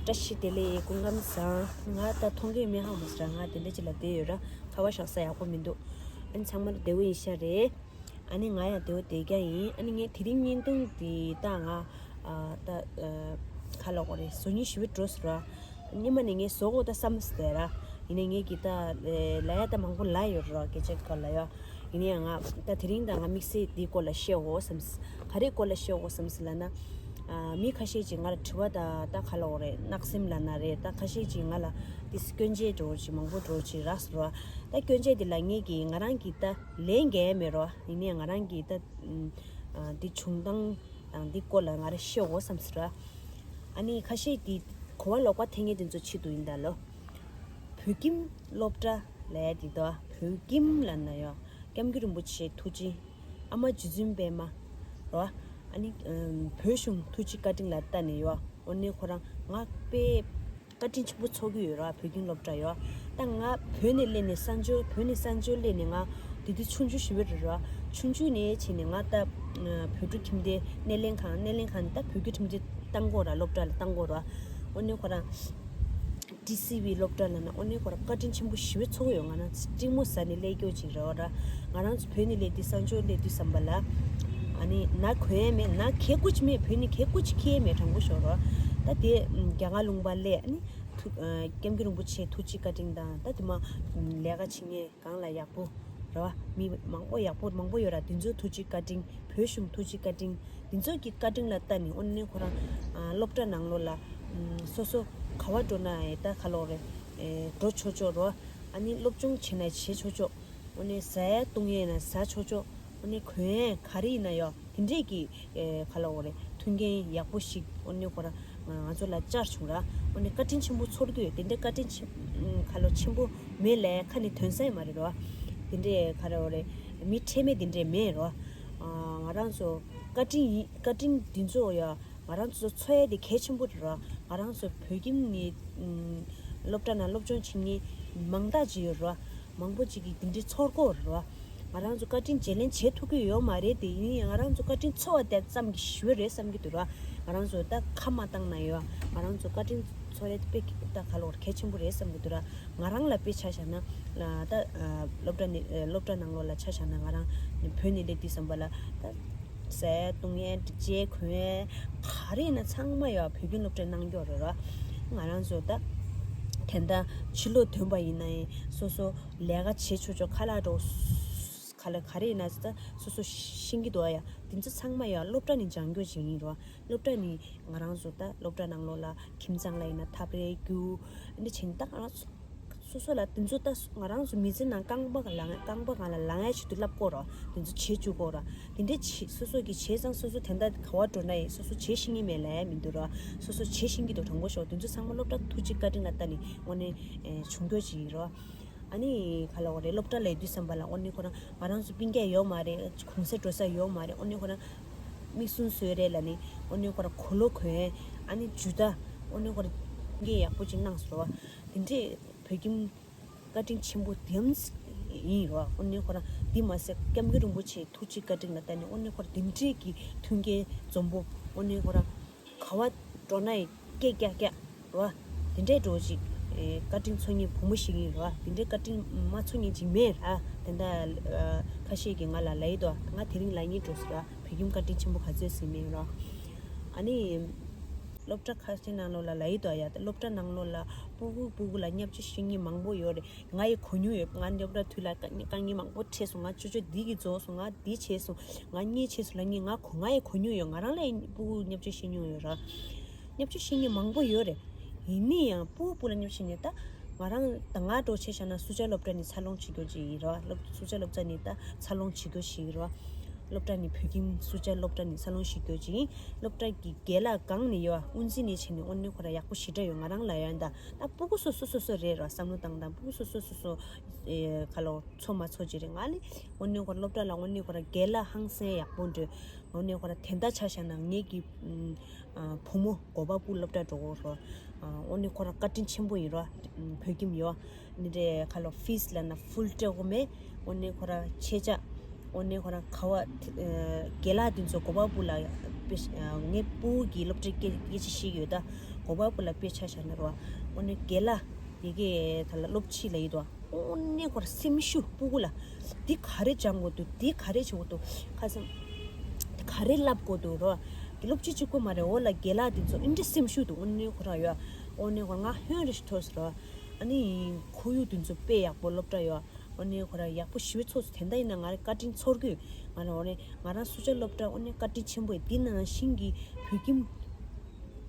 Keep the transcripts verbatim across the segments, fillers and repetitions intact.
བཀྲ་ཤིས་བདེ་ལེགས། སྐུ་ཁམས་བཟང་། ང་ད་མཐོང་གི་མེད་ཧ་མ་ཟེར། ང་དེ་འདྲ་ཅིག་ལ་བསྡད་ཡོད་ར། ཁ་བ་བཞག་ས་ཡག་པོ་མི་འདུག་ཨ་ནི་ཚང་མ་ལ་བདེ་པོ་ཡིན་ཤག་རེད། ཨ་ནི་ང་ཡང་བདེ་པོ་བསྡད་རྒྱུ་ཡིན། ཨ་ནི་ངས་དེ་རིང་བརྙན་ཐུང་འདི་ད་ང་ཨ་ད་ཨ་ཁ་ལ་གོ་རེད། བཟོ་སྙིང་ཞེ་པོ་འདོད་སོང་ར། སྔོན་མ་ནས་ངས་བཟོ་དགོས་ད་བསམ་སྟེ་ར། ཡིན་ནའི་ངས་ཀྱི་ད་ལ་ཡ་ད་མང་པོ་ལ་ཡོད་ར། སྐད་ཆ་ག་ལ་ཡ། ཡིན་ནའི་ང་ད་དེ་རིང་ད་ང་དམིགས་བསལ་འདིའི་སྐོར་ལ་བཤད་དགོས་བསམ། ག་རེའི་སྐོར་ལ་བཤད་དགོས་བསམ་ཟེར་ལབ་ན། ཨ་མི་ཁ་ཤས་ཀྱིས་ང་ལ་དྲི་བ་ད་ད་ག་ལ་འོ་རེད། གནག་སེམས་ལབ་ན་རེད། ད་ཁ་ཤས་ཀྱིས་ང་ལ་ཏིས་སྐྱོན་བརྗོད་འདྲ་བོ་ཅིག་མང་པོ་འདྲ་བོ་ཅིག་རག་སོང་ར། ད་སྐྱོན་བརྗོད་འདི་ལ་ངས་ཀྱིས་ང་རང་གིས་ད་ལན་འགེལ་མེད་ར། ཡིན་ནའི་ང་རང་གིས་ད་ཨ་འདི་བྱུང་སྟངས་དང་འདི་སྐོར་ལ་ང་རང་བཤད་དགོས་བསམ་སོང་ར། ཨ་ནི་ཁ་ཤས་ཀྱིས་གོ་བ་ལོག་པ་འཐེན་མཁན་དེ་ཚོ་ཆེད་དུ་ཡིན་ད་ལོ། བོད་ཁྱིམ་སློབ་གྲྭ་ལབ་ཡ་དེ་དོ། བོད་ཁྱིམ་ལབ་ན་ཡང་སྐྱབས་མགོན་རིན་པོ་ཆེ་ཐུགས་རྗེ། ཨ་མ་རྗེ་བཙུན་པད་མ་རོ། ཨ་ནི་ཨམ་བོད་གཞུང་ཐུགས་རྗེ་བཀའ་དྲིན་ལ་བལྟ་ནས་ཡོ། འོ་ནི་ཁོ་རང་ང་དཔེ་བཀའ་དྲིན་ཆེན་པོ་ཚོར་གི་ཡོད་ར། བོད་ཁྱིམ་སློབ་གྲྭ་ཡོ། ད་ང་བོད་ནས་སླེབས་ནས་གསར་འབྱོར། བོད་ནས་གསར་འབྱོར་སླེབས་ནས་ང་དེ་དུས་ཆུང་ཆུང་ཞིག་རེད་ར། ཆུང་ཆུང་ནས་བྱས་ནས་ང་ད་ཨ་བོད་ཕྲུག་ཁྱིམ་སྡེ་སྣེ་ལེན་ཁང་། སྣེ་ལེན་ཁང་ནས་ད་བོད་ཕྲུག་ཁྱིམ་སྡེ་བཏང་གོ་ར། སློབ་གྲྭ་ལ་བཏང་གོ་ར། འོ་ནི་ཁོ་རང་ཊི་སི་ཝི་སློབ་གྲྭ་ལབ་ན་འོ་ནི་ཁོ་རང་བཀའ་དྲིན་ཆེན་པོ་ཞེ་པོ་ཚོར་གི་ཡོད། ང་རང་གཅིག་མོ་ཟ་ནས་སླེབས་རྒྱུ་ཅིག་རེད་བ་ར། ང་རང་ཚོ་བོད་ནས་སླེབས་དུས་གསར་འབྱོར་སླེབས་དུས་ཙམ་པ་ལ་ཨ་ནི་ན་གོན་ཡས་མེད། ན་གད་ཀོ་ཅིག་མེད། བོད་ནས་གད་ཀོ་ཅིག་འཁྱེར་ཡས་མེད། དྲང་པོ་ཤོད་ར། ད་དེ་རྒྱ་གར་ལུང་པ་སླེབས། ཨ་ནི་ཐུགས་ཨ་སྐྱབས་མགོན་རིན་པོ་ཆེ་ཐུགས་རྗེ་བཀའ་དྲིན་དང་། ད་དེ་མ་ལས་ཀ་བྱེད་མཁན་གང་ལ་ཡག་པོ་རེད་བ། མི་མང་པོ་ཡག་པོ་མང་པོ་ཡོད་ར། དེ་ཚོའི་ཐུགས་རྗེ་བཀའ་དྲིན། བོད་གཞུང་ཐུགས་རྗེ་བཀའ་དྲིན། དེ་ཚོ་གི་བཀའ་དྲིན་ལ་བལྟ་ནས་འོ་ནི་ཁོ་རང་ཨ་སློབ་གྲྭ་ནང་ལོགས་ལ་ཨམ་སོ་སོ་ག་བ་འགྲོ་ན་ཡང་ད་ག་ལོག་རེད། ཨེ་འགྲོ་ཆོག་ཆོག་རོ། ཨ་ནི་སློབ་སྦྱོང་བྱེད་ན་བྱེད་ཆོག་ཆོག་འོ་ནི་ཟ་ཡ་བཏུང་ཡས་ན་ཟ་ཆོག་ཆོག་འོ་ནི་གོན་ཡས་ག་རེ་ཡིན་ན་ཡོ། དེ་འདྲས་ཀྱི་ཨེ་ག་ལོག་རེད། མཐུན་རྐྱེན་ཡག་པོ་ཞིག་འོ་ནི་ཁོ་རང་ང་ཚོ་ལ་བཅར་བྱུང་ར། འོ་ནི་བཀའ་དྲིན་ཆེན་པོ་ཚོར་གི་ཡོད། དེ་འདྲའི་བཀའ་དྲིན་ཆེ་ཨམ་ག་ལོ་ཆེན་པོ་མེད་ལས་ཁ་ནས་ཐོན་ས་ཡོད་མ་རེད་རོ། དེ་འདྲའི་ག་རེ་འོ་རེད། མི་ཁྲེལ་མེད་དེ་འདྲའི་མེད་རོ། ཨ་ང་རང་ཚོ་བཀའ་དྲིན་ཡིན། བཀའ་དྲིན་འདི་ཚོ་ཡ་ང་རང་ཚོ་ཚོར་ཡས་དེ་གལ་ཆེན་པོ་རེད་རོ། ང་རང་ཚོ་བོད་ཁྱིམ་ནས་ཨམ་སློབ་གྲྭ་ནང་སློབ་སྦྱོང་བྱེད་མཁན་མང་དག་ཅིག་ཡོད་རོ། མང་པོ་ཅིག་གིས་དེ་འདྲའི་ཚོར་གོ་རོ། ང་རང་ཚོ་བཀའ་དྲིན་བརྗེ་ལེན་བྱེད་ཐུབ་ཀྱི་ཡོད་མ་རེད། དེ་ཡིན་ཡང་ང་རང་ཚོ་བཀའ་དྲིན་ཚོར་བ་དེ་ཙམ་གྱིས་ཞུ་རེད་བསམ་གྱི་འདུག་ར། ང་རང་ཚོ་ད་ཁ་མ་བཏང་ན་ཡོད། ང་རང་ཚོ་བཀའ་དྲིན་ཚོར་རེད་དཔེ་ད་ག་ལོར་གལ་ཆེན་པོ་རེད་བསམ་གྱི་འདུག་ར། ང་རང་ལ་དཔེ་ཆ་བཞག་ན་ད་སློབ་གྲྭ་ནས་སློབ་གྲྭ་ནང་ལོགས་ལ་ཆ་བཞག་ན་ང་རང་བོད་ནས་སླེབས་དུས་ཙམ་པ་ལ་ད་ཟས་བཏུང་ཡས་ཅིག་གོན་ཡས་ག་རེ་ཡིན་ན་ཚང་མ་ཡོད་བོད་ཁྱིམ་སློབ་གྲྭའི་ནང་ཡོད་རེད་ར། ང་རང་ཚོ་ད་དེ་འདྲ་ཕྱི་ལོགས་ཐོན་པ་ཡིན་ན་ཡང་སོ་སོ་ལས་ཀ་བྱེད་ཆོག་ཆོག་ཁ་ལག་འགྲོ་ག་ལ་ག་རེ་ཡིན་ན་ད་སོ་སོ་ཤེས་ཀྱི་འདུག་ཨ་ཡ། དེ་ཚོ་ཚང་མ་ཡ་སློབ་གྲྭ་ནས་སྦྱང་རྒྱུ་ཅིག་ཡིན་རོ། སློབ་གྲྭ་ནས་ང་རང་ཚོ་ད་སློབ་གྲྭ་ནང་ལོགས་ལ་ཁྱིམ་ཚང་ལ་ཡིན་ན་ཐབ་རེ་རྒྱུ་འདི་བྱས་ནས་ད་ང་རང་ཚོ་སོ་སོ་ལ་དེ་ཚོ་ད་ང་རང་ཚོ་མི་ཚེ་ནང་རྐང་པ་ལངས་རྐང་པ་སྒང་ལ་ལངས་ཡ་ཆེད་དུ་བསླབ་དགོས་རོ། དེ་ཚོ་བྱེད་བཅུག་དགོས་རོ། དེ་འདྲའི་བྱེད་སོ་སོ་གི་བྱས་ཙང་སོ་སོ་དེ་འདྲ་ག་བ་འགྲོ་ན་ཡང་སོ་སོ་བྱེད་ཤེས་ཀྱི་མེད་ལབ་ཡ་མི་འདུག་རོ། སོ་སོ་བྱེད་ཤེས་ཀྱི་འདུག་དྲང་པོ་ཤོད། དེ་ཚོ་ཚང་མ་སློབ་གྲྭ་ཐུགས་རྗེ་བཀའ་དྲིན་ལ་བལྟ་ནས་དངོས་གནས་ཨེ་བྱུང་རྒྱུ་ཅིག་ཡིན་རོ། ཨ་ནི་ག་ལ་འོ་རེད། སློབ་གྲྭ་ལ་ཡོད་དུས་ཙམ་པ་ལ་དངོས་གནས་ཁོ་རང་ང་རང་ཚོ་སྤུན་ཀྱག་ཡོད་མ་རེད། གུང་སེང་འགྲོ་ས་ཡོད་མ་རེད། དངོས་གནས་ཁོ་རང་མིག་ཟུང་བཟོས་རེད་ལབ་ནས་དངོས་གནས་ཁོ་རང་གོས་ལོག་གོན། ཨ་ནི་ཇུ་ཏ་དངོས་གནས་ཁོ་རང་སྤུན་ཀྱག་ཡག་པོ་ཅིག་གནང་སོང་རོ། དེ་འདྲས་བོད་ཁྱིམ་བཀའ་དྲིན་ཆེན་པོ་དེམ་ཡིན་རོ། དངོས་གནས་ཁོ་རང་འདི་མ་ཟད་སྐྱབས་མགོན་རིན་པོ་ཆེའི་ཐུགས་རྗེ་བཀའ་དྲིན་ལ་བརྟེན་ནས་དངོས་གནས་ཁོ་རང་དེ་འདྲས་ཀྱི་མཐུན་རྐྱེན་འཛོམས་པོ། དངོས་གནས་ཁོ་རང་ག་བ་འགྲོ་ན་ཡང་སྐད་རྒྱག་རྒྱག་རོ། དེ་འདྲས་འགྲོ་ཅིག་ཨེ་བཀའ་དྲིན་ཚོར་མཁན་བུ་མོ་ཞིག་ཡིན་རོ། དེ་འདྲས་བཀའ་དྲིན་མ་ཚོར་མཁན་ཅིག་མེད་ར། དེ་འདྲ་ཨ་ཁ་ཤས་ཀྱིས་ང་ལ་ལབ་ཡི་འདུག་ང་དེ་རིང་ལབ་སྙིང་འདོད་སོང་ར། བོད་ཁྱིམ་བཀའ་དྲིན་ཆེན་པོ་ག་ཚོད་ཟིན་མེད་རོ། ཨ་ནི་སློབ་གྲྭ་ཁ་ཤས་ནང་ལོགས་ལ་ལབ་ཡི་འདུག་ཡ། སློབ་གྲྭ་ནང་ལོགས་ལ་སྤུ་གུ་སྤུ་གུ་ལ་བརྙས་བཅོས་བྱེད་མཁན་མང་པོ་ཡོད་རེད། ང་ཡི་གོ་མྱོང་ཡོད། ང་སློབ་གྲྭ་དུས་ལ་དཀའ་དཀའ་ངལ་མང་པོ་འཕྲད་སོང་། ང་ཅོ་ཅོ་འདི་གིས་རྫོགས་སོང་། ང་འདི་བྱས་སོང་། ང་གཉིས་བྱས་སོང་ལབ་མཁན་ང་གོ་ང་ཡི་གོ་མྱོང་ཡོད། ང་རང་ལ་ཡང་སྤུ་གུ་བརྙས་བཅོས་བྱེད་མྱོང་ཡོད་ར། བརྙས་བཅོས་བྱེད་མཁན་མང་པོ་ཡོད་རེད། ཡིན་ནའི་ཡང་སྤུ་གུ་སྤུ་ལ་བརྙས་བཅོས་བྱེད་མཁན་ད་ང་རང་ད་ང་འདྲ་བྱས་བཞག་ན་སུ་ཇཱ་སློབ་གྲྭ་ནས་འཚར་ལོངས་བྱེད་རྒྱུ་ཅིག་ཡིན་ར། སློབ་སུ་ཇཱ་སློབ་གྲྭ་ནས་ད་འཚར་ལོངས་བྱེད་རྒྱུ་ཞིག་ཡིན་ར། སློབ་གྲྭ་ནས་བོད་ཁྱིམ་སུ་ཇཱ་སློབ་གྲྭ་ནས་འཚར་ལོངས་བྱེད་རྒྱུ་ཅིག་ཡིན། སློབ་གྲྭ་གི་རྒན་ལགས་སྒང་ནས་ཡོད་དབུ་འཛིན་ནས་བྱས་ནས་དངོས་གནས་ཁོ་རང་ཡག་པོ་ཞེ་དྲག་ཡོད། ང་རང་ལ་ཡོད་ད། ད་སྤུ་གུ་སོ་སོ་སོ་སོ་རེད་ར། བསམ་བློ་བཏང་དང་སྤུ་གུ་སོ་སོ་སོ་སོ་ཨེ་ཁ་ལོ་ཚོ་མ་ཚོ་ཅི་རེད། ང་ལས་དངོས་གནས་ཁོ་རང་སློབ་གྲྭ་ལ་དངོས་གནས་ཁོ་རང་རྒན་ལགས་ཧང་སང་ཡག་པོ་འདུག་དངོས་གནས་ཁོ་རང་དེ་འདྲ་ཆ་བཞག་ན་ངེད་ཀྱི་ཨ་བུ་མོ་གོ་པ་སྤུ་སློབ་གྲྭ་འགྲོ་གོ་ར། དངོས་གནས་ཁོ་རང་བཀའ་དྲིན་ཆེན་པོ་ཡིན་ར། བོད་ཁྱིམ་ཡོད། ནི་རེད་ཁ་ལོ་ཕིས་ལབ་ན་ཕུལ་སྤྲད་དགོས་མེད། དངོས་གནས་ཁོ་རང་ཆེ་ཆ། དངོས་གནས་ཁོ་རང་ཁ་བ་དེ་ཨ་རྒན་ལགས་དེ་ཚོ་གོ་པ་སྤུ་ལ་དཔེ་ཨ་ངའི་སྤུ་གུ་གི་སློབ་གྲྭའི་སྐད་སྐད་ཆ་བཤད་ཀྱི་ཡོད་ད། གོ་བ་པོ་ལ་དཔེ་ཆ་བཞག་ན་རོ། ཨོ་ནི་རྒན་ལགས་ཡི་གེ་ད་ལ་སློབ་ཕྱི་ལ་ཡིན་དོ། ཨོ་ནི་ཁོ་ར་སེམས་ཤུགས་སྤུ་གུ་ལ་འདི་ག་རེ་སྦྱང་དགོས་འདུག་འདི་ག་རེ་བྱེད་དགོས་འདུག་ཁ་སང་ག་རེ་བསླབ་དགོས་འདུག་རོ། སློབ་ཕྱི་གཅིག་པོ་མ་རེད། འོ་ལ་རྒན་ལགས་འདི་ཚོ་ཨིན་འདྲ་སེམས་ཤུགས་འདུག་ཨོ་ནི་ཁོ་ར་ཡོད། ཨོ་ནི་ཁོ་ང་ཧོན་རེ་ཞིག་ཐོས་སོ་རོ། ཨ་ནི་ཁོར་ཡུག་འདི་ཚོ་དཔེ་ཡག་པོ་སློབ་གྲྭ་ཡོད། ཨོ་ནི་ཁོ་ར་ཡག་པོ་ཞི་བའི་ཚོགས་སུ་དེ་འདྲ་ཡིན་ན་ང་རེ་བཀའ་དྲིན་ཚོར་གི་ཡོད། ང་རང་ཨོ་ནི་ང་རང་སུ་ཇཱ་སློབ་གྲྭ་ཨོ་ནི་བཀའ་དྲིན་ཆེན་པོ་ཡིན། འདི་ནང་བཞིན་གྱི་བོད་ཁྱིམ་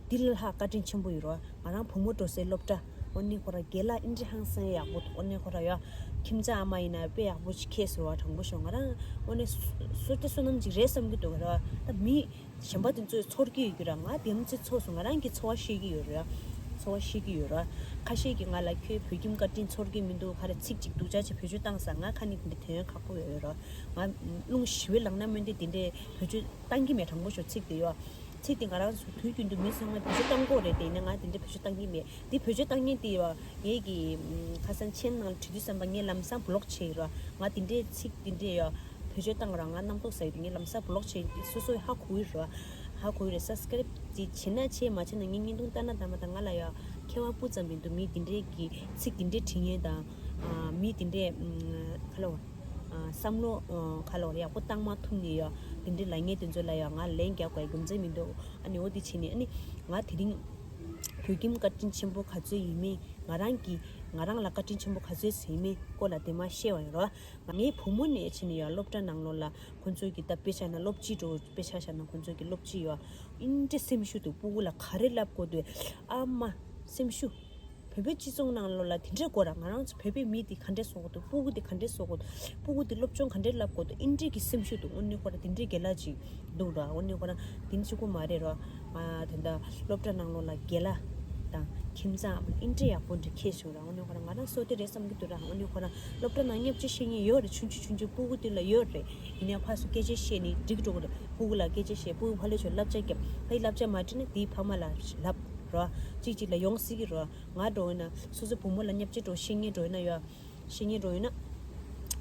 འདི་ལ་ལྷག་བཀའ་དྲིན་ཆེན་པོ་ཡོད་རོ། ང་རང་བུ་མོ་འགྲོ་སའི་སློབ་གྲྭ་ཨོ་ནི་ཁོ་ར་རྒན་ལགས་ཨིན་འདྲ་ཧང་སང་ཡག་པོ་འདུག་ཨོ་ནི་ཁོ་ར་ཡོད། ཁྱིམ་ཚང་ཨ་མ་ཡིན་ན་དཔེ་ཡག་པོ་ཞིག་ཁེལ་སོང་བ། དྲང་པོ་ཤོད་ང་རང་ཨོ་ནི་བསོད་བདེ་བསོད་ནམས་ཅིག་རེད་བསམ་གྱི་འདུག་ར། ད་མི་གཞན་པ་དེ་ཚོས་ཚོར་གྱི་ཡོད་ཀྱི་ར། ང་དེམ་ཚེ་ཚོར་སོང་། ང་རང་གི་ཚོར་བ་ཤེས་ཀྱི་ཡོད་ར། ཚོར་བ་ཤེས་ཀྱི་ཡོད་ར། ཁ་ཤས་ཀྱིས་ང་ལ་ཁྱོད་བོད་ཁྱིམ་བཀའ་དྲིན་ཚོར་གྱི་མི་འདུག་ག་རེ་ཚིག་ཅིག་སྡུག་ཅག་ཅིག་བེད་སྤྱོད་བཏང་ས། ང་ཁ་ནས་དེ་འདྲ་དོན་ཡོད་ཁག་པོ་ཡོད་ར། ང་རླུང་ཞི་བའི་ལག་ན་སྨོན་འདེབས་དེ་འདྲའི་བེད་སྤྱོད་བཏང་གི་མེད། དྲང་པོ་ཤོད་ཚིག་དེ་ཡོད། ཚིག་དེ་ང་རང་ཚོ་དུས་རྒྱུན་དུ་མི་ཚང་མ་བེད་སྤྱོད་བཏང་དགོས་རེད་དེ། ཡིན་ན་ང་དེ་འདྲ་བེད་སྤྱོད་བཏང་གི་མེད། དེ་བེད་སྤྱོད་བཏང་མཁན་དེ་ཡོད། ངེད་ཀྱི་ཁ་སང་མཆན་ནང་ལ་བྲིས་དུས་ཙམ་པ་ངས་ལམ་སང་བི་ལོག་བྱས་ཡོད་ར། ང་དེ་འདྲའི་ཚིག་དེ་འདྲའི་ཡོད། བེད་སྤྱོད་བཏང་ར་ང་རྣམ་རྟོག་ཟ་ཡོད་དུས་ངས་ལམ་སང་བི་ལོག་བྱས། སོ་སོ་ཧ་གོ་ཡོད་ར། ཧ་གོ་ཡོད་རེད། སབ་སི་ཀ་རེབ་དེ་བྱེད་ན་བྱེད། མ་བྱེད་ན་ངས་བརྙན་ཐུང་ལྟ་ན་ལྟ་མ་ལྟ་ང་ལ་ཡ་ཁྱད་པར་སྤུ་ཙམ་མི་འདུག་མི་དེ་འདྲའི་གི་ཚིག་དེ་འདྲའི་བྲིས་མཁན་དང་། མི་དེ་འདྲའི་ག་ལ་བ། བསམ་བློ་ག་ལ་བ་ཡག་པོ་བཏང་མ་ཐུབ་ནས་ཡ་དེ་འདྲའི་ལབ་མཁན་དེ་ཚོ་ལ་ཡ་ང་ལན་རྒྱག་དགོས་རྒྱུ་མཚན་མི་འདུག་ཨ་ནི་འོ་དེ་བྱས་ནས་ཨ་ནི་ང་དེ་རིང་བོད་ཁྱིམ་བཀའ་དྲིན་ཆེན་པོ་ག་ཚོད་ཡིན་མིན། ང་རང་གི་ང་རང་ལ་བཀའ་དྲིན་ཆེན་པོ་ག་ཚོད་ཡིན་མིན་སྐོར་ལ་དེ་མ་བཤད་པ་ཡིན་རོ། ངའི་བུ་མོ་ནས་ཕྱིན་ནས་ཡང་སློབ་གྲྭ་ནང་ལོགས་ལ་ཁོ་ཚོའི་གི་ད་དཔེ་ཆ་ན་སློབ་སྤྱི་འགྲོ། དཔེ་ཆ་བཞག་ན་ཁོ་ཚོའི་གི་སློབ་སྤྱི་ཡོད། ཨིན་འདྲ་སེམས་ཤུགས་འདུག་སྤུ་གུ་ལ་ག་རེ་བསླབ་དགོས་འདུག་ཨ་མ་སེམས་ཤུགས། བོད་པའི་སྤྱི་ཚོགས་ནང་ལོགས་ལ་དེ་འདྲ་དགོས་ར། ང་རང་ཚོ་བོད་པའི་མི་དེ་ག་འདྲ་བཟོ་དགོས་འདུག་སྤུ་གུ་དེ་ག་འདྲ་བཟོ་དགོས་འདུག་སྤུ་གུ་དེ་སློབ་སྦྱོང་ག་འདྲ་བསླབ་དགོས་འདུག་ཨིན་འདྲ་གི་སེམས་ཤུགས་འདུག་དངོས་གནས་ཁོ་ར་དེ་འདྲའི་རྒན་ལགས་ཅིག་འདུག་ར། དངོས་གནས་ཁོ་ར་དེ་འདྲ་གཅིག་པོ་མ་རེད་ར། ང་དེ་འདྲ་སློབ་གྲྭ་ནང་ལོགས་ལ་རྒན་ལགས་དང་ཁྱིམ་ཚང་ཨིན་འདྲ་ཡག་པོ་འདྲ་ཁེལ་བྱུང་ར། དངོས་གནས་ཁོ་རང་ང་རང་བསོད་བདེ་རེད་བསམ་གྱི་འདུག་ར། དངོས་གནས་ཁོ་རང་སློབ་གྲྭ་ནང་བརྙས་བཅོས་བཤད་མཁན་ཡོད་རེད། ཆུང་ཆུང་ཆུང་ཆུང་སྤུ་གུ་དེ་ལ་ཡོད་རེད། ཡིན་ནའི་ཕར་ཚུར་སྐད་ཆ་བཤད་ནས་འགྲིག་འགྲོ་གི་རེད། སྤུ་གུ་ལ་སྐད་ཆ་བཤད། སྤུ་གུ་ཕར་ལ་ཆོས་བསླབ་བྱ་རྒྱབ། ཕ་ཡི་བསླབ་བྱ་མ་འགྲིག་ན་དེའི་ཕ་མ་ལ་ལབ་ར། གཅིག་གཅིག་ལ་ཡོང་སྲིད་ཀྱི་ར། ང་འགྲོ་ཡིན་ན་སོ་སོ་བུ་མོ་ལ་བརྙས་བཅོས་འགྲོ་བཤད་མཁན་འགྲོ་ཡིན་ན་ཡོད། བཤད་མཁན་འགྲོ་ཡིན་ན།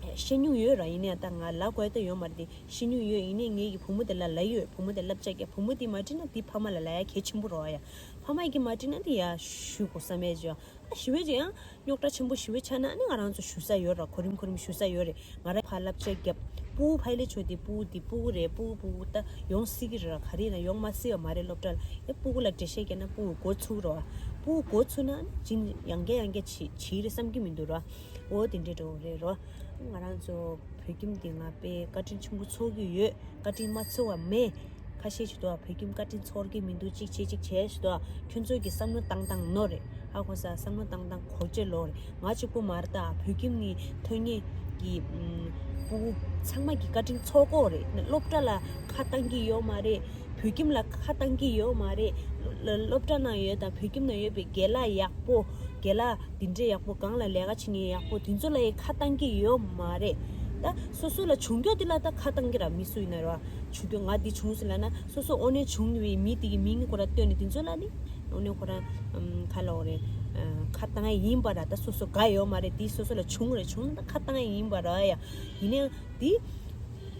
བཤད་མྱོང་ཡོད་ར། ཡིན་ནའི་ད་ང་ལབ་དགོས་ད་ཡོད་མ་རེད་དེ། བཤད་མྱོང་ཡོད། ཡིན་ནའི་ངེད་ཀྱི་བུ་མོ་དེ་ལ་ལབ་ཡོད། བུ་མོ་དེ་བསླབ་བྱ་རྒྱབ། བུ་མོ་དེ་མ་འགྲིག་ན་དེ་ཕ་མ་ལ་ལབ་ཡ་གལ་ཆེན་པོ་རེད་ཡ། ཕ་མ་གིས་མ་འགྲིག་ན་དེ་ཡ་ཞུ་དགོས་བསམ་ཡས་ཅིག་ཡ། ཞི་བའི་ཅིག་ཡང་རྙོག་དྲ་ཆེན་པོ་ཞི་བའི་ཆགས་ན་ནི་ང་རང་ཚོ་ཞུ་ས་ཡོད་ར། གོ་རིམ་གོ་རིམ་ཞུ་ས་ཡོད་རེད། ང་རང་ཕར་བསླབ་བྱ་རྒྱབ། སྤུ་གུ་ཕ་ཡི་ལས་ཆོག་དེ་སྤུ་གུ་དེ་སྤུ་གུ་རེད། སྤུ་གུ་སྤུ་གུ་ད་ཡོང་སྲིད་ཀྱི་རེད་ར། ག་རེ་ཡིན་ན་ཡོང་མ་སྲིད་པ་མ་རེད། སློབ་གྲྭ་ལ་ཡ་སྤུ་གུ་ལ་འགྲེལ་བཤད་རྒྱབ་ན་སྤུ་གུ་མགོ་ཚུགས་ར། སྤུ་གུ་མགོ་ཚུགས་ན་ནི་ཅིག་ཡང་བསྐྱར་ཡང་བསྐྱར་བྱེད་བྱེད་རེད་བསམ་གྱི་མི་འདུག་ར། འོ་དེ་འདྲས་འགྲོ་གི་རེད་རོ། ང་རང་ཚོ་བོད་ཁྱིམ་དེ་ང་དཔེ་བཀའ་དྲིན་ཆེན་པོ་ཚོར་གྱི་ཡོད། བཀའ་དྲིན་མ་ཚོར་བ་མེད། ཁ་ཤས་ཞིག་འདུག་བ། བོད་ཁྱིམ་བཀའ་དྲིན་ཚོར་གྱི་མི་འདུག་གཅིག་བྱེད་གཅིག་བྱས་ཞིག་འདུག་བ། ཁྱོད་ཚོ་གི་བསམ་བློ་བཏང་སྟངས་ནོར་རེད། ཧ་གོ་ས། བསམ་བློ་བཏང་སྟངས་གོ་ཆོད་ལོག་རེད། ང་གཅིག་པོ་མ་རེད་ད། བོད་ཁྱིམ་ནས་ཐོན་མཁན་གྱི་ཨམ་སྤུ་གུ་ཚང་མ་གི་བཀའ་དྲིན་ཚོར་གྱི་ཡོད་རེད། སློབ་གྲྭ་ལ་ཁ་བཏང་གི་ཡོད་མ་རེད། བོད་ཁྱིམ་ལ་ཁ་བཏང་གི་ཡོད་མ་རེད། སློ་སློབ་གྲྭ་ནང་ཡོད་དང་བོད་ཁྱིམ་ནང་ཡོད་པའི་རྒན་ལགས་ཡག་པོ། རྒན་ལགས་འདི་འདྲས་ཡག་པོ། སྒང་ལ་ལས་ཀ་བྱེད་མཁན་ཡག་པོ་དེ་ཚོ་ལ་ཡང་ཁ་བཏང་གི་ཡོད་མ་རེད། ད་སོ་སོ་ལ་བྱུང་རྒྱུ་དེ་ལ་ད་ཁ་བཏང་གི་ར། མི་སུ་ཡིན་ན་ར། བྱུང་རྒྱུ་ང་འདི་བྱུང་ཟེར་ལབ་ན་སོ་སོ་དངོས་གནས་བྱུང་བའི་མི་དེ་གི་མིང་ཁོ་ར་བཏོན་ནས་དེ་ཚོ་ལ་ནི་དངོས་གནས་ཁོ་ར་ཨམ་ག་ལབ་དགོས་རེད། ཨ་ཁ་བཏང་ཡ་ཡིན་པ་ར། ད་སོ་སོ་དགའ་ཡོད་མ་རེད། དེ་སོ་སོ་ལ་བྱུང་རེད། བྱུང་ན་ད་ཁ་བཏང་ཡ་ཡིན་པ་ར་ཡ། ཡིན་ནའང་དེ་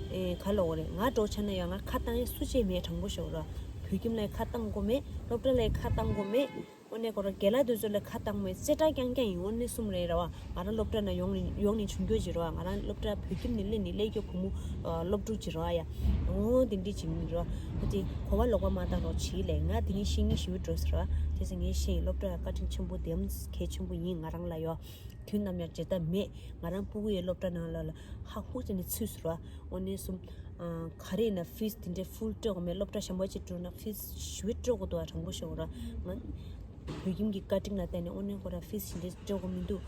ཨེ་ག་ལབ་དགོས་རེད། ང་འདྲ་བོ་ཆ་ན་ཡང་ང་ཁ་བཏང་ཡ་སུ་གཅིག་མེད། དྲང་པོ་ཞུ་ར། བོད་ཁྱིམ་ལ་ཁ་བཏང་དགོས་མེད། སློབ་གྲྭ་ལ་ཁ་བཏང་དགོས་མེད། དངོས་གནས་ཁོ་རང་རྒན་ལགས་དེ་ཚོ་ལ་ཁ་བཏང་མེད། རྩེ་གྲ་རྐྱང་རྐྱང་ཡིན། དངོས་གནས་གསུམ་རེད་ར་བ། ང་རང་སློབ་གྲྭ་ནང་ཡོང་ནས་ཡོང་ནས་བྱུང་རྒྱུ་ཅིག་ར་བ། ང་རང་སློབ་གྲྭ་བོད་ཁྱིམ་ནས་སླེབས་ནས་སླེབས་རྒྱུ་བུ་མོ་ཨ་སློབ་ཕྲུག་ཅིག་ར་བ་ཡ། འོ་དེ་འདྲས་ཅིག་མིན་ར་བ། ཁོ་ཚོས་གོ་བ་ལོག་པ་མ་བཏང་རོགས་བྱེད་ལས། ང་དེ་རིང་བཤད་ངེས་ཞི་བའི་འགྲོ་ཟེར་བ། དེ་ཚོ་ངས་བཤད་ཡིན། སློབ་གྲྭ་བཀའ་དྲིན་ཆེན་པོ་དེམ་གལ་ཆེན་པོ་ཡིན་ང་རང་ལ་ཡ། དུས་ནམ་ཡང་བརྗེད་ཐབས་མེད། ང་རང་སྤུ་གུ་ཡི་སློབ་གྲྭ་ནང་ལ་ལ་ཧ་ཧུ་ཟེར་ནས་ཚུད་ཟེར་བ། དངོས་གནས་གསུམ། ཨ་ག་རེ་ཡིན་ན་ཕིས་དེ་འདྲའི་ཕུལ་སྤྲོད་དགོས་མེད། སློབ་གྲྭ་གཞན་པ་ཅིག་འགྲོ་ན་ཕིས་ཞུ་སྤྲོད་དགོས་འདུག་བ། དྲང་པོ་ཞུ་དགོས་ར། ང་བོད་ཁྱིམ་གྱི་བཀའ་དྲིན་ལ་བརྟེན་ནས་དངོས་གནས་ཁོ་ར་ཕིས་དེ་འདྲའི་སྤྲོད་དགོས་མི་འདུག་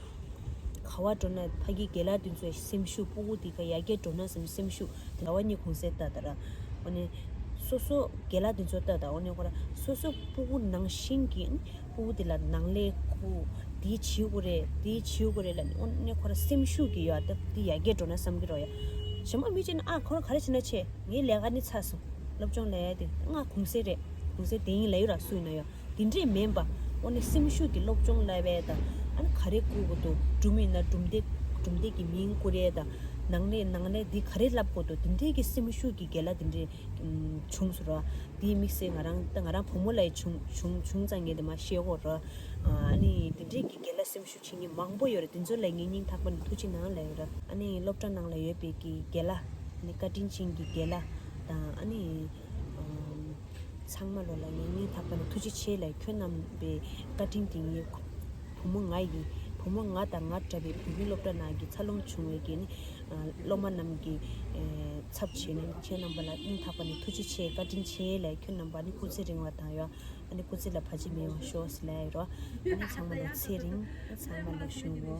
ག་བ་འགྲོ་ན་ཕ་གི་རྒན་ལགས་དེ་ཚོའི་སེམས་ཤུགས། སྤུ་གུ་དེ་ག་ཡར་རྒྱས་འགྲོ་ན་བསམ་སེམས་ཤུགས་དེ་ལ་བ་གཉིས་གུང་སེང་ལྟ་ད་ར། དངོས་གནས་སོ་སོ་རྒན་ལགས་དེ་ཚོ་ལྟ་ད། དངོས་གནས་ཁོ་ར་སོ་སོ་སྤུ་གུ་ནང་བཞིན་གྱི་སྤུ་གུ་དེ་ལ་ནང་ལས་ཁུ་དེ་བྱེད་དགོས་རེད། དེ་བྱེད་དགོས་རེད་ལབ་ནས་དངོས་གནས་ཁོ་ར་སེམས་ཤུགས་ཀྱི་ཡོད་ད། དེ་ཡར་རྒྱས་འགྲོ་ན་བསམ་གྱི་རོ་ཡ། གཞན་པ་མི་གཅིག་ནི་ཨ་ཁོ་ར་ག་རེ་བྱེད་ན་བྱེད། ངའི་ལས་ཀ་ནི་ཚར་སོང་། སློབ་སྦྱོང་ལས་ཡ་དེ་ང་གུང་སེང་རེད། གུང་སེང་དེ་ཡིན་ལབ་ཡོད་ར། སུ་ཡིན་ན་ཡང་དེ་འདྲས་མིན་པ། དངོས་གནས་སེམས་ཤུགས་ཀྱི་སློབ་སྦྱོང་ལབ་པ་དང་། ཨ་ནི་ག་རེ་བསྐུར་དགོས་འདུག་སྒྲུང་ཡིན་ན་སྒྲུང་དེབ། གྲུབ་འབྲས་ཀྱི་མིང་བསྐུར་ཡས་དང་། ནང་ནས་ནང་ནས་འདི་ག་རེ་ལབ་དགོས་འདུག་དེ་འདྲས་ཀྱི་སེམས་ཤུགས་ཀྱི་རྒན་ལགས་དེ་འདྲས་བྱུང་སོང་ར། དེའི་དམིགས་བསལ་ང་རང་ད་ང་རང་བུ་མོ་ལ་ཡི་བྱུང་བྱུང་བྱུང་ཙང་ངས་དེ་མ་ཤེས་གོ་ར། ཨ་ནི་དེ་འདྲས་ཀྱི་རྒན་ལགས་སེམས་ཤུགས་ཆེ་ཉེ་མང་པོ་ཡོད་རེད། དེ་ཚོ་ལ་ངས་སྙིང་ཐག་པ་ནས་ཐུགས་རྗེ་གནང་ལབ་ཡོད་ར། ཨ་ནི་སློབ་གྲྭ་ནང་ལ་ཡོད་པའི་གི་རྒན་ལགས། ཨ་ནི་བཀའ་དྲིན་ཅན་གྱི་རྒན་ལགས་དང་། ཨ་ནི་ཚང་མ་ལོ་ལ་ངས་སྙིང་ཐག་པ་ནས་ཐུགས་རྗེ་ཆེ་ལབ། ཁྱོད་རྣམ་པའི་བཀའ་དྲིན་དེ་ངའི་བུ་མོ་ང་ཡི་བུ་མོ་ང་དང་ང་འདྲ་བའི་བོད་ཁུལ་སློབ་གྲྭ་ནང་གི་འཚར་ལོངས་བྱུང་བའི་གི་ནི་སློབ་མ་རྣམས་ཀྱི་ཚབ་བྱས་ནས་ཁྱེད་རྣམ་པ་ལ་སྙིང་ཐག་པ་ནས་ཐུགས་རྗེ་ཆེ། བཀའ་དྲིན་ཆེ་ལབ། ཁྱོད་རྣམ་པ་ནི་སྐུ་ཚེ་རིང་བ་དང་ཡོད། ཨ་ནི་སྐུ་ཚེ་ལ་བར་ཆད་མེད་པར་ཤོག་ཟེར་ལབ་ཡོད་རོ། ཨ་ནི་ཚང་མ་ལ་ཚེ་རིང་། ཚང་མ་ལ་ཞུ་འོ།